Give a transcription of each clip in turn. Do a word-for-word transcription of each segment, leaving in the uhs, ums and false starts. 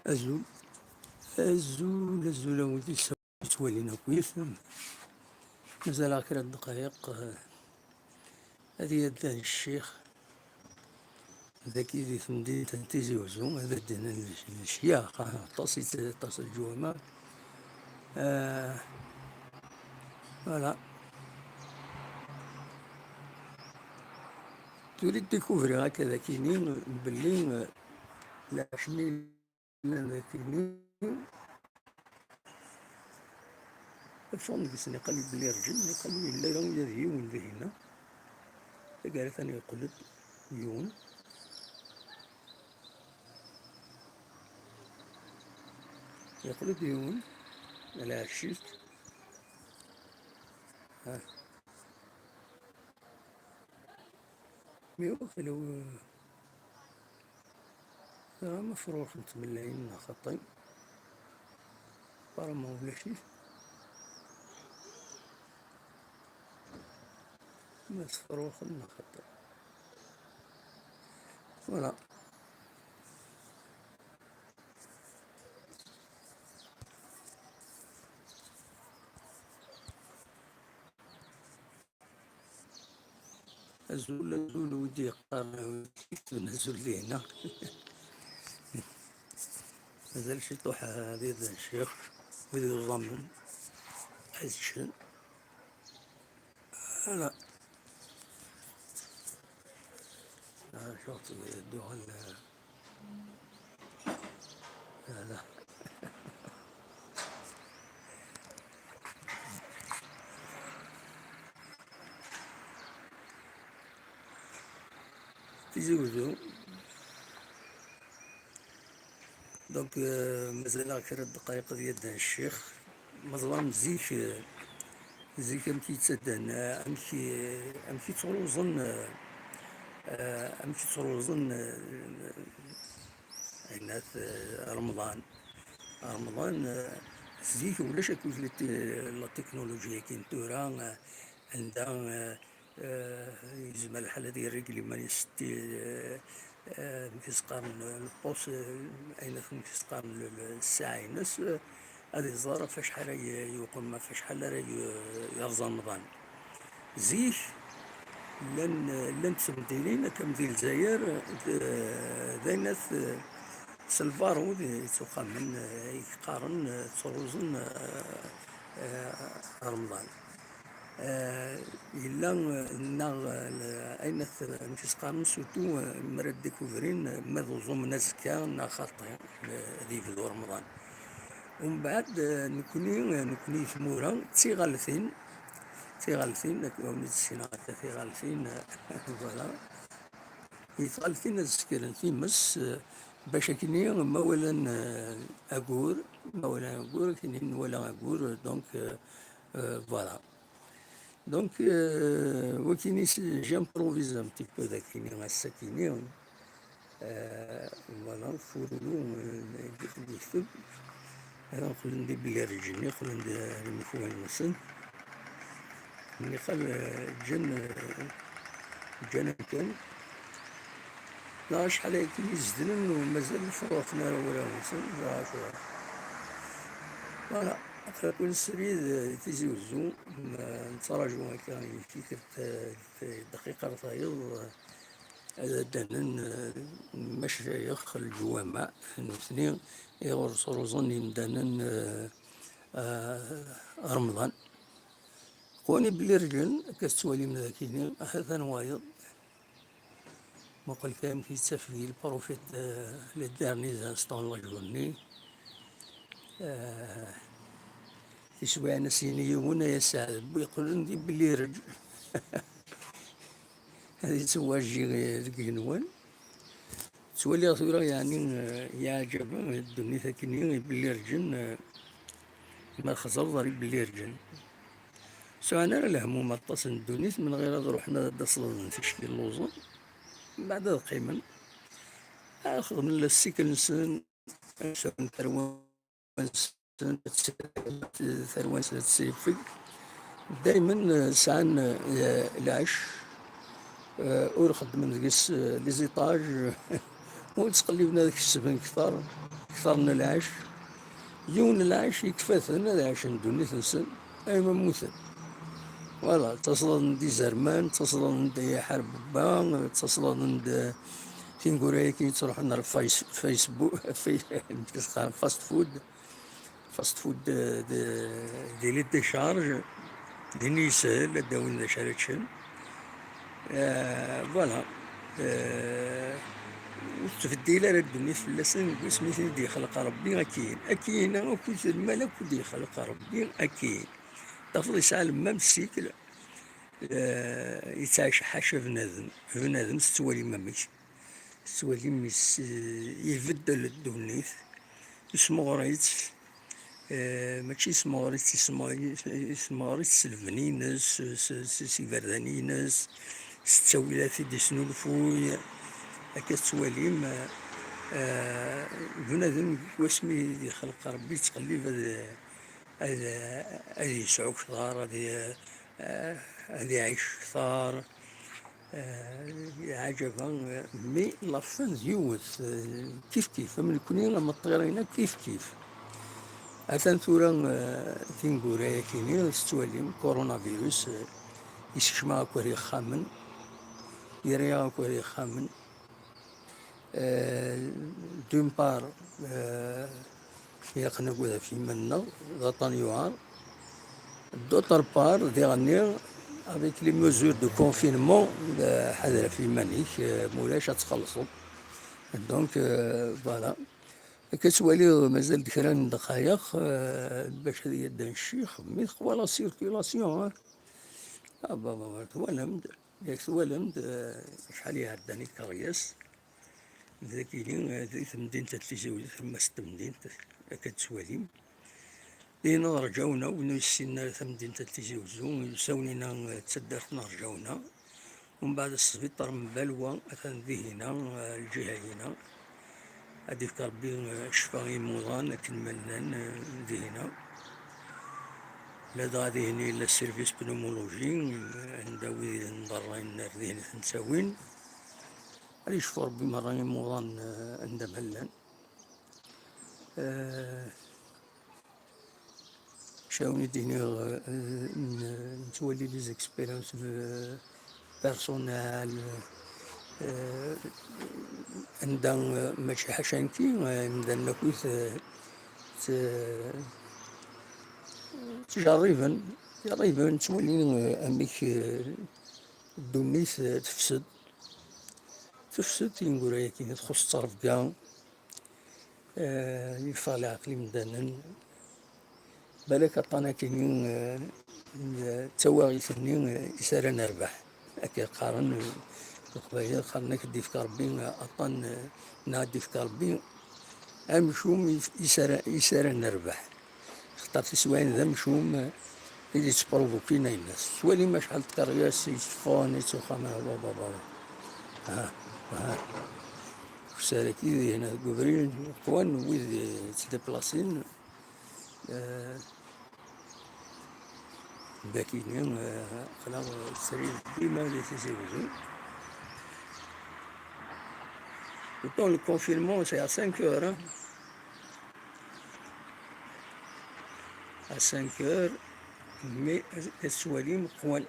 Azul, azul, azul a wid yettwalin akkit. Mazal-aɣ kra n ddqayeq, eh, ad yaddan ccix. Dagi di temdint n Tizi Uzzu, ad ddin lecyax, aṭas i tt-, aṭas n leǧwameɛ. Eh, voilà. Tura i découvriɣ akka d akini belli, eh, lɛecmi llan d akini, ffɣen deg-s, niqal belli rǧin, niqal yella ula d yiwen dihinna. Taggara tani yeqqel-d yiwen. Yeqqel-d yiwen, lɛecc-it. Ha. Mi wakal, eh, teɣram afrux n tmellayin neɣ xaṭi. Apparemment ulac-it. Ma tefruxen neɣ xaṭi. Voilà. Azul, azul, wid yeqqaren, wid yektben azul dihna. Mazal ciṭuḥ, eh, ad yaddan ccix, wid yuẓamen, ad ččen. Voilà. Ah, شفت الدول، آه، هذا. Tizi Uzzu. Donc, euh, mazal-aɣ kra n ddqayeq ad yaddan ccix. Meẓlam zik, euh, zik amek i yettaddan, euh, amek i, amek i ttruẓen, euh, euh, amek i ttruẓen, euh, Ɛinat, eh, Remḍan. Remḍan, eh, zik ulac akk la te-, la technologie akin tura, eh, anda, eh, eh, yezmer lḥal ad yerregel iman-is ti-, eh, eh, amek i s-qqaren, eh, le pouce, eh, ayen amek i s-qqaren le, le, ssaɛa-ines, eh, ad iẓer ɣef acḥal ay yuqem, ɣef acḥal ara yu-, yerẓ amḍan. Zik, llan, llant temdinin, akka am di Lezzayer, d, d ayen at, s lbarud i ttuqamen, i yeqqaren, ttruẓen, eh, eh, remḍan. Eh, yella, eh, neɣ, eh, ayen at, amek i s-qqaren, surtout, eh, mi ara ddikuvrin, eh, ma d uẓum n azekka neɣ xaṭi, eh, ad yebdu remḍan. Umbeɛd, eh, nekni, eh, nekni i tmura, d tiɣaltin, d tiɣaltin, ak-, awen-id-ssineɣ akka tiɣaltin, eh, voilà. I tɣaltin ad sekren times, eh, bac akkenni ma walan, eh, agur, ma walan agur, akkenni nwala agur, eh, donc, eh, eh, voilà. Donc, euh, wakini, si j'improvise un petit peu dakini, ass-akini, euh, voilà, furulu, euh, yekteb, euh, qqlen d ibellireǧ-nni, qqlen d, d imekwan-nsen. Nniqal, euh, ǧǧan, euh, ǧǧan amkan. Neɣ acḥal akken i zedlen u mazal ur ffɣen ara wulawen-nsen, neɣ acu. Voilà, aql-aken srid di Tizi Uzzu, nettraǧu akka i tikkelt, eh, dqiqa ar tayeḍ, eh, ad d-anen, eh, macayix, leǧwameɛ, nutni iɣer ttruẓen yimdanen, eh, eh, Remḍan. Qwani belli rǧen, akka tettwalim dagini, ha-t-an wayeḍ. Muqel kan amek yettafeg le prophète, euh, les derniers instants n lejur-nni. Euh, tiswiɛin a s-yini yiwen, ay aseɛd, yeqqlen d ibellireǧ. Ad yettwajji deg igenwan. Ttwaliɣ tura, yeɛni, eh, yeɛǧeb, eh, ddunit akkenni, ibellireǧen, eh, ma txeẓreḍ ar ibellireǧen. Sɛan ara lehmum aṭas n ddunit, menɣir ad ruḥen ad d-aṣelḍen ticki lluẓen. Mbeɛd ad qqimen, ad xedmen la ssikl-nsen, ad sɛun tarwa-nsen, tarwa-nsen ad tesriffeg. Daymen, eh, sɛan, eh, lɛecc, eh, ur xeddmen deg-s, eh, les étages, ur ttqelliben ad kesben kter. kter n lɛac, yiwen n lɛac yekfa-ten ad ɛacen ddunit-nsen, ay ma mmuten. Voilà, ttaṣlaḍ-n-d izerman, ttaṣlaḍ-n-d ay aḥerrebba, ttaṣlaḍ-n-d tineggura-agi yettruḥun ar Face-, Facebook, Face-, fast food, fast food, euh, de, de les décharges, din yeshel ad d-awin d acu ara ččen. Euh, voilà. Euh, ur tettbeddil ara ddunit fell-asen deg wasmi i ten-id-yexleq Ṛebbi akkin. Akkin akk lmal akk i d-yexleq Ṛebbi akkin. Tafeḍ yesɛa le même cycle, euh, yettɛic ḥaca bnadem. Bnadem tettwalim amek? Tettwalim yes-, ibeddel ddunit, yesmeɣer-itt, eh, mačči yesmeɣer-itt, yesmeɣ-, yesmeɣer-itt s lebni-ines, s, s, s iberdan-ines, s ttawilat i d-yesnulfuy. Akka tettwalim, eh, bnadem deg wasmi i d-yexleq Ṛebbi yettqellib ad, ad, ad yesɛu kter, ad, ad iɛic kter. Eh, ɛǧaba, eh, mi la fin d yiwet, eh, kif kif, am nekni, am ṭṭirin akk kif kif. Atan tura, eh, tineggura-yakini tettwalim, coronavirus, eh, yessekcem akk ar yexxamen, yerra akk ar yexxamen. Euh, d'une part, euh, ilaq ad nagad ɣef yiman-nneɣ, d aṭṭan yuɛer. D'autre part, diɣenni, avec les mesures de confinement, euh, ḥader ɣef yiman-ik, euh, ma ulac ad txellṣeḍ. Donc, euh, voilà. Akka tettwaliḍ mazal-d kra n ddqayeq, euh, bac ad yaddan ccix, mi teqwa la circulation, hein. Ah, bah, bah, bah, twalam-d. Yak twalam-d, eh, acḥal iɛeddan i Keryas, d akini, eh, di temdint n Tizi Wezzu, tumast n temdint, akka d-tettwalim. Dinna d Rǧawna, win ur yessinen ara tamdint n Tizi Wezzu, ilsawen-inna, eh, d taddart n Rǧawna. Umbeɛd asbiṭar n Balwa, atan dihina, eh, lǧiha-ina. Ad d-ifk Ṛebbi, eh, ccfa i imuḍan akken ma llan, eh, dihina. Ladɣa dihin yella service pneumologie, eh, anda wid n berra yenna ar dihin ad ten-ttawin. Ad yecfu Ṛebbi merra imuḍan, eh, anda ma llan. Eh, Cawn i d-iniɣ, eh, n-, nettwali les expériences, eh, personnelles, eh, anda, eh, mačči ḥaca nekki, eh, imdanen akk, eh, t-, ttjerriben, ttjerriben, ttwalin, eh, amek, eh, ddunit, eh, tefsed. Tefsed tineggura-agi, txuṣṣ ttrebga. Eh, yeffeɣ leɛqel imdanen. Balak aṭṭan akini, eh, n, d tawaɣit-nni, eh, is ara nerbeḥ. Akka qqaren, eh, Leqbayel, qqaren ak-d ifk Ṛebbi, eh, aṭṭan, eh, neɣ ad d-ifk Ṛebbi amcum is-, is ara, is ara nerbeḥ. Xaṭer tiswayin d amcum, eh, i d-yettpruvukin aynas. Tettwalim acḥal n tkeryas i yeffɣen, i ttuxxamen, baba, baba. Ha, ha. Usar-agi dihin deg ubrid, qwan wid yettdiplasin, eh, bakini, eh, aql-aɣ srid dima di Tizi Wezzu. Pourtant, le confinement, c'est à cinq heures, hein. À cinq heures, mais ad tettwalim qwan.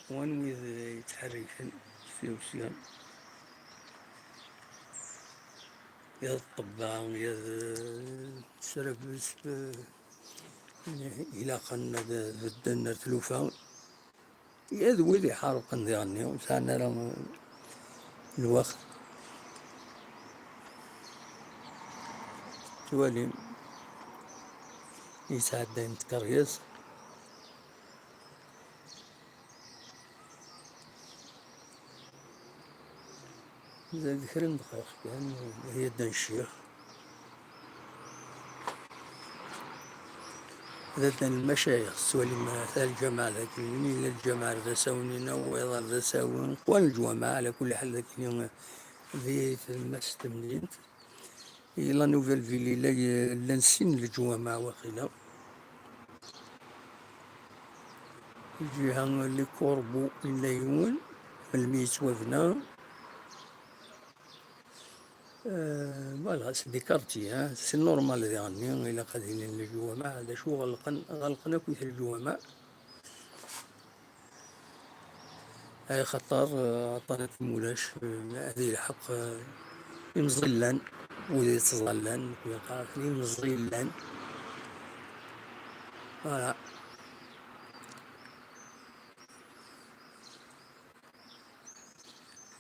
Qwan wid yettḥerriken s tewsi. Yad ṭṭebba, yad, eh, srabes, eh, ilaqen ad bedden ar tlufa. Yad wid iḥerqen diɣenni, ur sɛan ara, eh, lweqt. Twalim, yettɛeddayen tkeryas. Mazal d kra n dqayeq kan, ad yaddan ccix. Ad addan lmacayix, tettwalim, ata lǧameɛ dagi, yella lǧameɛ ar d asawen, yella wayeḍ ar d asawen, qwan leǧwameɛ, ɛla kulli ḥal dagi, di tlemmast n temdint. Di la Nouvelle Ville, yella, llan sin leǧwameɛ waqila. Lǧiha n Les Corbeaux yella yiwen, melmi yettwabna. Euh, voilà, c'est des quartiers, hein. C'est normal, daɣenni, ilaq ad ilin leǧwameɛ, d acu ɣelqen, ɣelqen akk leǧwameɛ. Ay xaṭer, euh, aṭṭan akken ulac, euh, ad yelḥeq, euh, imeẓi llan, wid yettẓallan, nekkni neqqar-asen imeẓi llan. Voilà.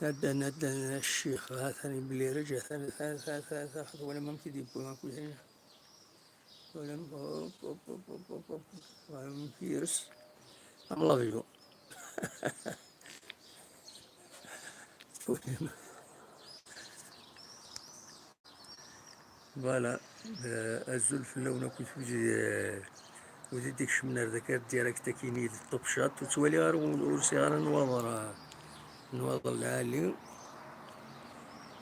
Nadda, nadda ccix, ha-t-an ibellireǧ, ha-t-an, ha-t-an, ha-t-an, ha-t-an, twalam amek i d-yewwi akk hina. Twalam, hop, hop, hop. Twalam amek yers. Am l'avion. Voilà. Euh, azul fell-awen akk wid, euh, wid i d-ikecmen ar daki, ar direct akkin-i d Top Chat. Ur ttwaliɣ ara, ur, ur sɛiɣ ara nnwaḍer, euh, nnwaḍer lɛali.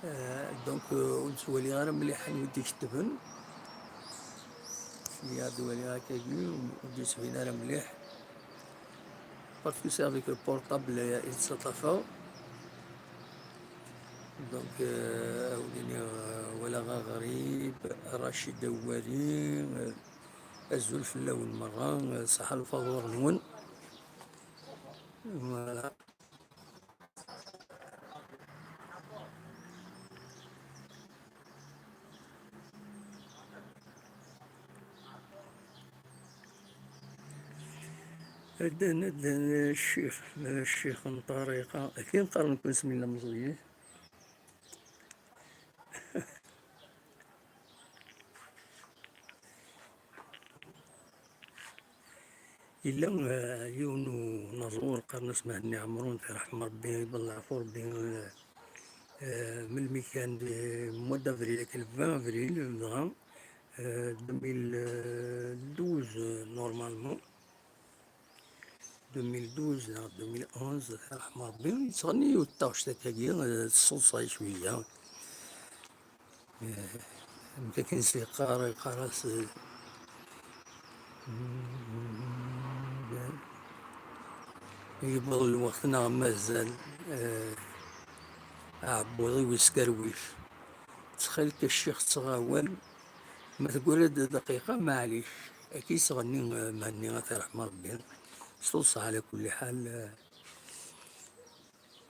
Euh, donc, euh, ur ttwaliɣ ara mliḥ anwa i d-iketben. Lliɣ ad waliɣ akkagi, ur d-yettbin ara mliḥ. Parce que c'est avec le portable i ttaṭṭafeɣ. Donc, euh, ad wen-iniɣ, euh, walaɣ aɣrib, Racid Awali, euh, azul fell-awen merra, euh, ṣaḥa lfaḍur-nwen. Voilà. Addan, addan, ccix, ccix n ṭṭariqa. Akken qqaren-ken s mi llan meẓẓiyen. Yella, eh, yiwen unaẓur qqaren-as Mhenni Ɛemrun, yerḥem Rebbi, iḍelleɛ ɣef Rebbi, eh, eh, melmi kan di mois d'avril, akken le vingt avril, dɣa, eh, deux mille douze, eh, normalement. Deux mille douze neɣ deux mille onze, yerḥem Rebbi, yettɣenni yiwet taɣect akkagi, eh, teṣṣeḍṣay cwiya. Eh, amek akken s-yeqqar, yeqqar-as, eh, yewweḍ lweqt neɣ mazal, eh, aɛebbuḍ-iw yeskerwic. Ttxil-k a ccix ttɣawal, ma teggra-d dqiqa, maɛlic. Akka i yettɣenni, eh, Mhenni, ad t-yerḥem Rebbi. S tuṣṣa, ɛla kulli ḥal, eh,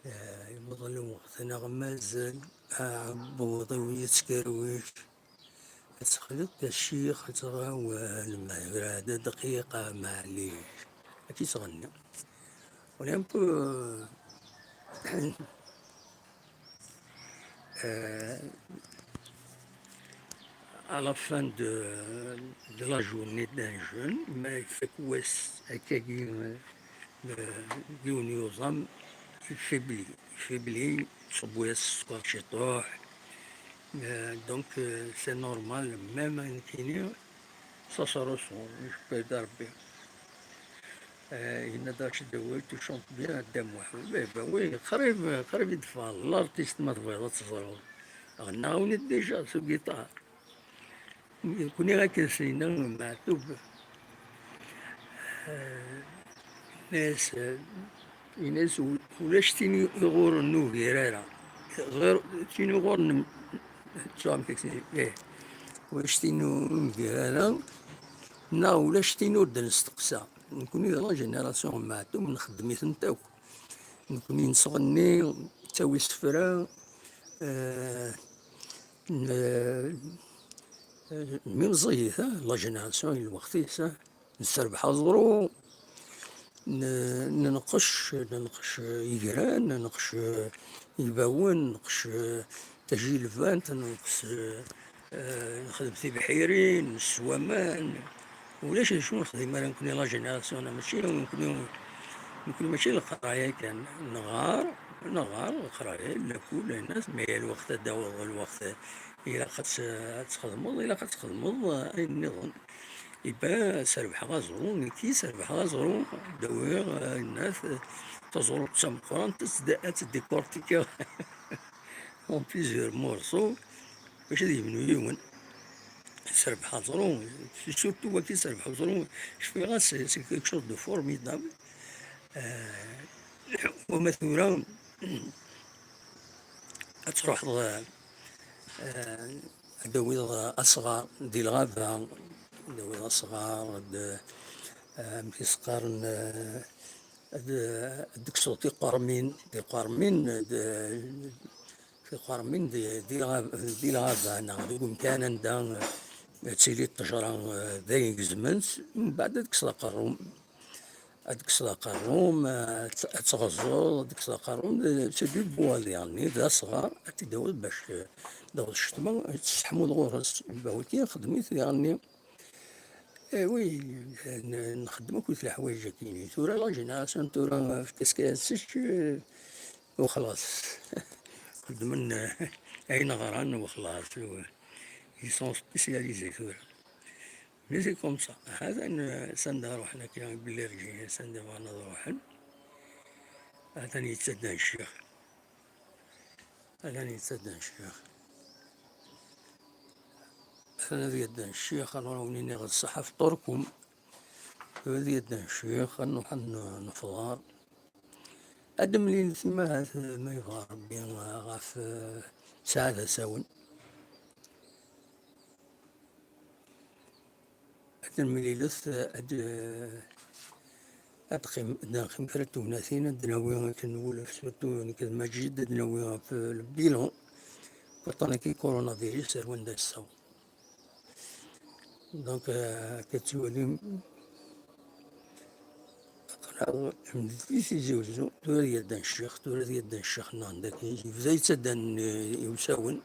Eh, yewweḍ lweqt neɣ mazal, aɛebbuḍ-iw yettskerwic. Ad texliḍ a ccix, ad tɣawal, ma yura-d dqiqa, maɛlic. Akka i yettɣenni. On est un peu, euh, à la fin de, de la journée d'un jeune, ma ifak wass akkagi, euh, yiwen yuẓam, il faiblit, il faiblit, iṣubbu-yas sskeṛ ciṭuḥ. Euh, donc, euh, c'est normal, même nekkini, ça se ressent, je peux dire bien. Eh, yenna-d Racid Dawel, tu chantes bien, a Dda Muḥ. Eh ben oui, qrib, qrib i d-ffɣeɣ d l'artiste, ma tebɣiḍ ad teẓreḍ. Ɣennaɣ-awen-d déjà s ugiṭar. Nekkni akken s-yenna Meɛtub. Eh, yenna-yas, eh, yenna-yas, u-, ulac tin i ɣur-, ur nugir ara. Ɣir tin i ɣur-, n-, ttwaɣem taksi, eh. Ulac tin ur nugir ara. Neɣ ulac tin ur d-nesteqsa. Nekkni d la génération n Meɛtub, nxeddem-itent akk. Nekkni nettɣenni, nettawi isefra, eh, n-, eh, mi meẓẓiyit, eh, la génération n lweqt-is, eh, nesserbeḥ aẓru, n-, nenqec, nenqec igran, nenqec ibawen, nenqec tajilbant, nenqec, eh, nexdem tibḥirin, nesswa aman. Ulac d acu nexdim ara nekkni la génération-a, mačči nekkni, nekkni mačči leqraya kan, neɣɣar, neɣɣar leqraya, lakul, ayen, ma yal lweqt ad d-taweḍ lweqt ilaq ad tt-, ad txedmeḍ, ilaq ad txedmeḍ ayen nniḍen. Iba, serbeḥeɣ aẓru, nekki serbeḥeɣ aẓru, d-awiɣ, eh, ayen, eh, taẓrut d tameqqrant, ad tt-, ad tt-décortiqueɣ en plusieurs morceaux, bac ad yebnu yiwen. Serbeḥ aẓru, surtout wagi serbeḥ aẓru, cfiɣ-as c'est quelque chose de formidable. Euh, wama tura, ad truḥeḍ, euh, Eh, ad d-tawiḍ asɣar di lɣaba, ad d-tawiḍ asɣar, ad, eh, amek i s-qqaren, eh, ad, ad d-tekkseḍ tiqermin, tiqermin, d, tiqermin di, di lɣab-, di lɣaba neɣ deg umkan anda, eh, ttili ṭṭejra, eh, d ayen gezmen-tt, mbeɛd ad tekkseḍ aqerrum. Ad tekkseḍ aqerrum, eh, ad t-, ad tɣeẓẓeḍ, ad tekkseḍ aqerrum, d, c'est du bois diɣenni, d asɣar, ad t-id-tawiḍ bac, eh, d-taweḍ ccetma, ad testeḥmuḍ ɣur-s. Bah, wagi xdem-it diɣenni. Eh oui, n-, nxeddem akk leḥwayeǧ akkin. Tura la génération tura, eh, qu'est-ce qu'elle sait, eh, u xlaṣ. Xeddmen, eh, ayen ɣran u xlaṣ. Ils sont spécialisés tura. Mais c'est comme ça. Atan, eh, s anda ruḥen akka, belli Algérie, s anda bɣan ad ruḥen. Atan yettaddan ccix. Atan yettaddan ccix. Atan ad yaddan ccix, alors ad wen-iniɣ d ṣṣeḥḥa fṭurkum. Tura ad yaddan ccix, ad nruḥ ad n-, nefḍer. Ad d-mlilet ma, ma yebɣa Rebbi, ɣef, eh, ssaɛa d asawen. Ad d-nemlilet, ad, ad d-qqim, ad d-neqqim kra n tegnatin, ad d-nawi akken wulaf, surtout nekk d Maǧid, ad d-nawi ɣef le bilan, waṭṭan-agi coronavirus ar wanda yessaweḍ. Donc, euh, akka tettwalim, aql-aɣ di Tizi Uzzu, tura ad yaddan ccix, tura ad yaddan ccix-nneɣ n dagi, yebda yettaddan, eh, iwsawen,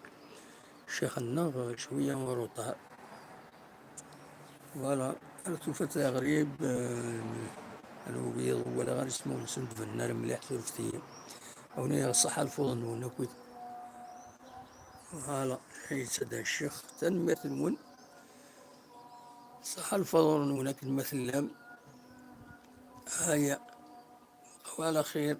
ccix-nneɣ, eh, cwiya en retard. Voilà, ar tufat aɣrib, eh, ar ugiḍ, walaɣ ar ismawen-nsen d-banen ara mliḥ, surfet-iyi. Awen-iniɣ ṣṣeḥḥa lfuḍ-nwen akkit. Voilà, yettaddan ccix, tanemmirt-nwen. Ṣṣeḥḥa lfuḍ-nwen akken ma tellam. Aya. وعلى خير.